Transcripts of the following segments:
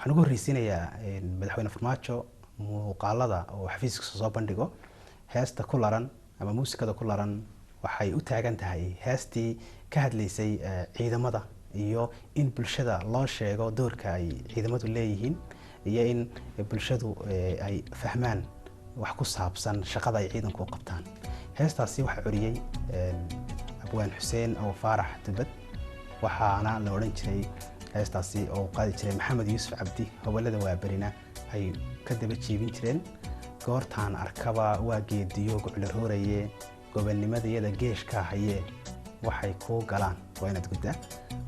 Waxaan ugu horreysiinayaa madaxweyne Farmaajo muuqaalada oo xafiiskiisa soo bandhigo. Heesta ku laran ama muusikada ku laran waxay u taagan tahay heestii ka hadlaysay ciidamada iyo in bulshada loo sheego doorka ay ciidamadu leeyihiin iyo in bulshadu ay fahmaan wax ku saabsan shaqada ay ciidanku u qabtaan. Heestaasi waxaa curiyey abwaan Xuseen oo Faarax Dubad, waxaana la odhan jiray heestaasi oo qaadi jiray Maxamed Yuusuf Cabdi, hobolada Waaberina ay ka daba jiibin jireen: "Goortaan arkaba waa geediyo gucla rooraye, gobonnimadayada geeshkaa hayee, waxay kuu galaan waa inaad guddaa."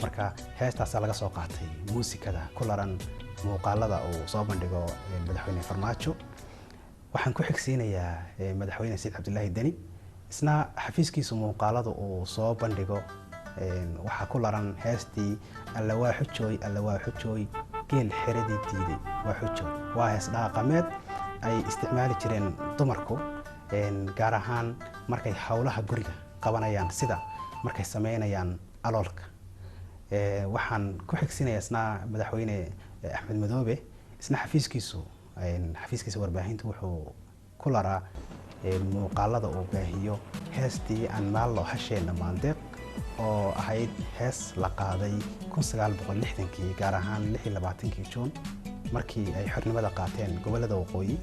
Marka heestaasaa laga soo qaatay muusikada ku laran muuqaalada uu soo bandhigo madaxweyne Farmaajo. Waxaan ku xigsiinayaa madaxweyne Saciid Cabdilaahi Deni. Isna xafiiskiisu muuqaalada uu soo bandhigo waxaa ku laran heestii "Alla waa xujooy, alla waa xujooy, geel xeradii diiday waa xujooy". Waa hees dhaqameed ay isticmaali jireen dumarku, gaar ahaan markay howlaha guriga qabanayaan, sida markay sameynayaan aloolka. Waxaan ku xigsiinayaa isna madaxweyne Axmed Madoobe. Isna xafiiskiisu, xafiiskiisa warbaahintu wuxuu ku laraa muuqaalada uu baahiyo heestii "Aan Maallo Hasheenna Maandeeq", oo ahayd hees la qaaday 1960-kii, gaar ahaan 26-kii Juun, markii ay xornimada qaateen gobollada waqooyi.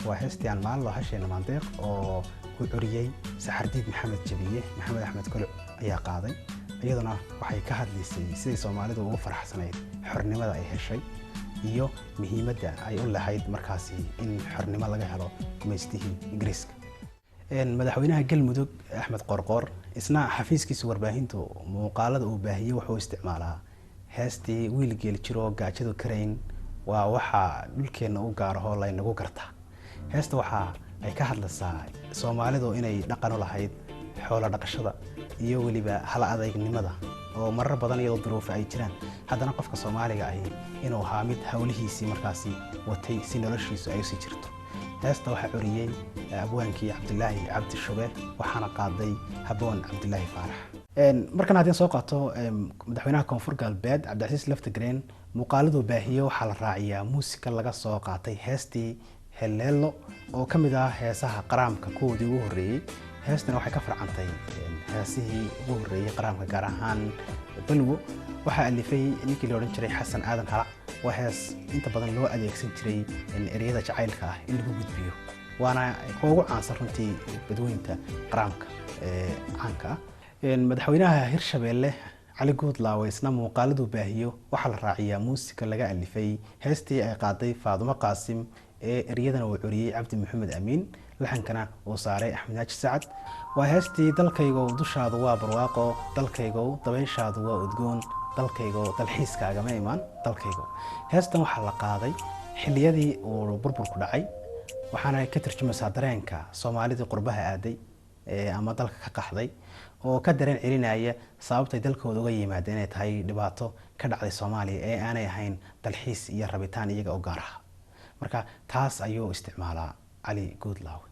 Waa heestii "Aan Maallo Hasheenna Maandeeq" oo uu curiyey Saxardiid Maxamed Jabiye. Maxamed Axmed Koluc ayaa qaaday. Iyaduna waxay ka hadlaysay siday Soomaalidu ugu faraxsanayd xornimada ay heshay iyo muhiimadda ay u lahayd markaasi in xornimo laga helo gumaystihii Ingiriiska. Madaxweynaha Galmudug Axmed Qorqoor isna xafiiskiisa warbaahintu muuqaalada uu baahiyey wuxuu isticmaalaa heestii "Wiil geel jiro gaajadu karayn, waa waxaa dhulkeenna u gaaraho laynagu gartaa". Heesta waxaa ay ka hadlaysaa Soomaalidu inay dhaqan u lahayd xoolo dhaqashada iyo weliba hala adaygnimada, oo marar badan iyadoo duruufo ay jiraan haddana qofka Soomaaliga ahi inuu ahaa mid howlihiisii markaasi watay si noloshiisu ay usii jirto. Heesta waxaa curiyey abwaankii Cabdilaahi Cabdi Shube, waxaana qaaday Haboon Cabdilaahi Faarax. Markan haddii soo qaato madaxweynaha Koonfur Galbeed Cabdicasiis Laftagreen, muuqaaladuu baahiyo waxaa la raaciyaa muusika laga soo qaatay heestii "Heleelo", oo ka mid ah heesaha qaraamka kuwoodii ugu horreeyey. Heestana waxay ka farcantay heesihii ugu horreeyey qaraamka, gaar ahaan balwo. Waxaa alifay ninkii la odhan jiray Xasan Aadan Halac. Waa hees inta badan loo adeegsan jiray ereyada jacaylka ah in lagu gudbiyo, waana kuwa ugu caansan runtii badweynta qaraamka ee caanka ah. Madaxweynaha Hirshabeelle Cali Guudlaawe isna muuqaaladuu baahiyo waxaa la raaciyaa muusika laga alifay heestii ay qaaday Faadumo Qaasim ee eryadana uu curiyey Cabdi Maxamed Amiin, laxankana uu saaray Axmed Naaji Sacad. Waa heestii "Dalkaygow dushaadu waa barwaaqo, dalkaygow dabayshaadu waa udgoon, dalkaygow dalxiiskaagama imaan dalkaygow". Heestan waxaa la qaaday xilliyadii uu burburku dhacay, waxaana ka tarjumaysaa dareenka Soomaalidii qurbaha aaday ama dalka ka qaxday, oo ka dareen celinaya sababtay dalkooda uga yimaadeen inay tahay dhibaato ka dhacday Soomaaliya ee aanay ahayn dalxiis iyo rabitaan iyaga u gaar ah. Marka taas ayuu isticmaalaa Cali Guudlaawe.